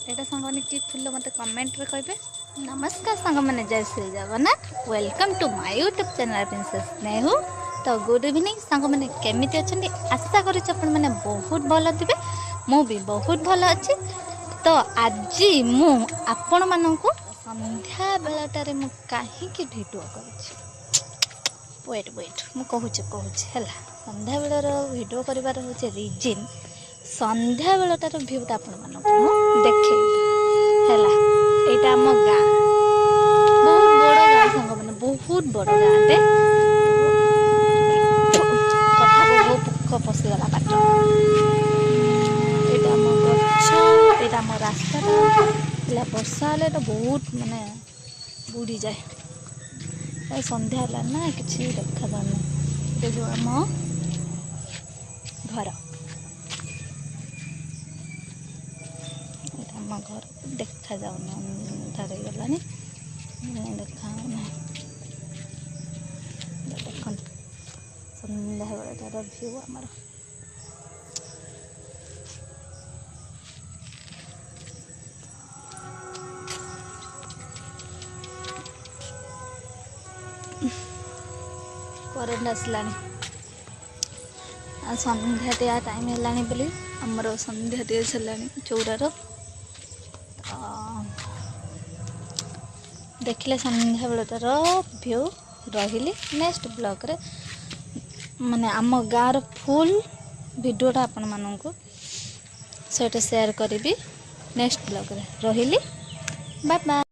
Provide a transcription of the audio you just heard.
ଏଇଟା ସାଙ୍ଗମାନେ କି ଫୁଲ ମୋତେ କମେଣ୍ଟରେ କହିବେ। ନମସ୍କାର ସାଙ୍ଗମାନେ, ଜୟ Shri Jagannath. Welcome to my YouTube channel Princess Nehu. ତ ଗୁଡ୍ ଇଭିନିଂ ସାଙ୍ଗମାନେ, କେମିତି ଅଛନ୍ତି? ଆଶା କରୁଛି ଆପଣମାନେ ବହୁତ ଭଲ ଥିବେ। ମୁଁ ବି ବହୁତ ଭଲ ଅଛି। ତ ଆଜି ମୁଁ ଆପଣମାନଙ୍କୁ ସନ୍ଧ୍ୟା ବେଳଟାରେ ମୁଁ କାହିଁକି ଭିଡ଼ିଓ କରୁଛି, ୱେଟ୍ ୱେଟ୍, ମୁଁ କହୁଛି କହୁଛି ହେଲା। ସନ୍ଧ୍ୟାବେଳର ଭିଡ଼ିଓ କରିବାର ହେଉଛି ରିଜିନ୍, ସନ୍ଧ୍ୟାବେଳଟାର ଭିୟୁଟା ଆପଣମାନଙ୍କୁ ମୁଁ ଦେଖେଇବି ହେଲା। ଏଇଟା ଆମ ଗାଁ, ବହୁତ ବଡ଼ ଗାଁ ସାଙ୍ଗମାନେ, ବହୁତ ବଡ଼ ଗାଁଟେ। କଥା କହୁ ପୋକ ପଶିଗଲା ବାଟ। ଏଇଟା ଆମ ଗଛ, ଏଇଟା ଆମ ରାସ୍ତାଟା ହେଲା। ବର୍ଷା ହେଲେ ଏଇଟା ବହୁତ ମାନେ ବୁଡ଼ିଯାଏ। ସନ୍ଧ୍ୟା ହେଲା ନା, କିଛି ଦେଖାଯାଉନି। ଏଇଟା ଯେଉଁ ଆମ ଘର, ଏଇଟା ଆମ ଘର, ଦେଖାଯାଉନି, ଅନ୍ଧାର ହେଇଗଲାଣି, ଦେଖାଯାଉନାହିଁ। ଦେଖନ୍ତୁ ସନ୍ଧ୍ୟାବେଳଟାର ଭିଉ ଆମର। କରେଣ୍ଟ ଆସିଲାଣି ଆଉ ସନ୍ଧ୍ୟା ଦିଆ ଟାଇମ୍ ହେଲାଣି ବୋଲି ଆମର ସନ୍ଧ୍ୟା ଦିଆ ସରିଲାଣି ଚଉରାର। ତ ଦେଖିଲେ ସନ୍ଧ୍ୟାବେଳଟାର ଭିଉ। ରହିଲି, ନେକ୍ସଟ ବ୍ଲଗ୍ରେ ମାନେ ଆମ ଗାଁର ଫୁଲ୍ ଭିଡ଼ିଓଟା ଆପଣମାନଙ୍କୁ ସହିତ ସେୟାର କରିବି ନେକ୍ସଟ ବ୍ଲଗ୍ରେ। ରହିଲି, ବାଏ ବାଏ।